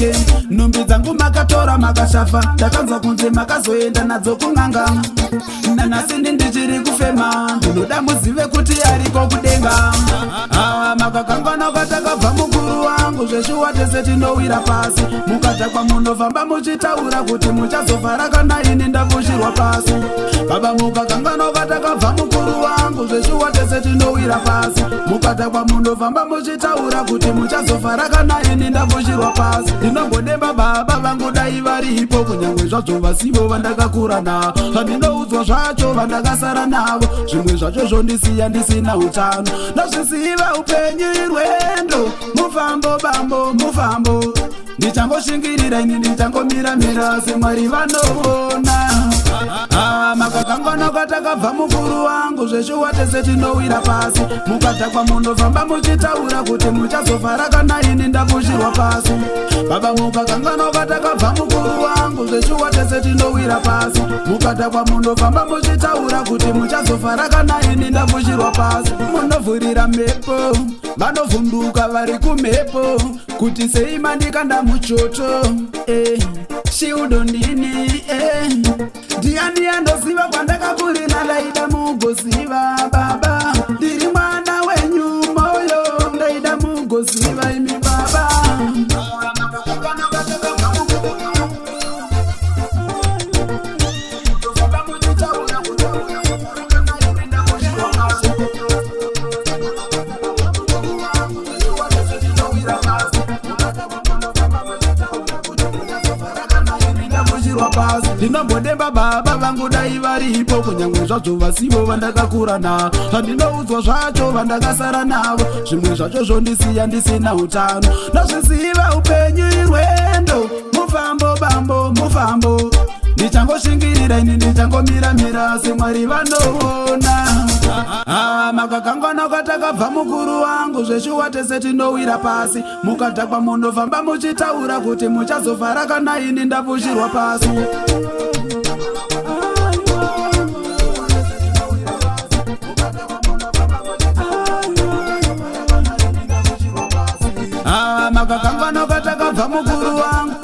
Again. Nhumbi dzangu makatora, makashafa. Ndakanzwa kunze makazoenda nadzo kun'anga. Nanhasi ndichiri kufema. Ndinoda muzive kuti ariko kudenga. Ah, makakanganwa kwatakabva, mukuru wangu? Zveshuwa tese tinowira pasi. Mukadhakwa munofamba muchitaura kuti muchazofara kana ini ndafushirwa pasi. Baba, mukakanganwa kwatakabva, mukuru wangu? Zveshuwa tese tinowira pasi. Mukadhakwa munofamba muchitaura kuti muchazofara kana ini ndafushirwa pasi. Ndinongodemba baba vangu dai varipo, kunyange zvazvo vasivo vandakakura navo. Zvandinoudzwa zvacho vandakasara navo, zvimwe zvacho zvondisiya ndisina utano. Ndozvisiva, upenyu irwendo, mufambo bambo, mufambo. Ndichangoshingirira ini, ndichangomiramira semwari vanoona. Ah, makakanganwa kwatakabva, mukuru wangu? Zveshuwa tese tinowira pasi. Mukadhakwa munofamba muchitaura kuti muchazofara kana ini ndafushirwa pasi. Baba, mukakanganwa kwatakabva, mukuru wangu? Zveshuwa tese tinowira pasi. Mukadhakwa munofamba muchitaura kuti muchazofara kana ini ndafushirwa pasi. Munovhurira mhepo, vanovhunduka vari kumhepo kuti sei mandikanda muchoto, eh, shiudo ndini, eh. Ndiani andoziva kwandakakurira? Ndaida mugoziva baba, ndiri mwana wenyu moyo. Ndaida mugoziva imi baba. Ndinombodemba baba vangu dai varipo, kunyange zvazvo vasivo vandakakura navo. Zvandinoudzwa zvacho vandakasara navo, zvimwe zvacho zvondisiya ndisina utano. Ndozviziva, upenyu irwendo, mufambo bambo, mufambo. Ndichangoshingirira ini, ndichangomiramira semwari vanoona. Ah, makakanganwa kwatakabva, mukuru wangu? Zveshuwa tese tinowira pasi. Mukadhakwa munofamba muchitaura kuti muchazofara kana ini ndafushirwa pasi. Ah, makakanganwa kwatakabva, mukuru wangu?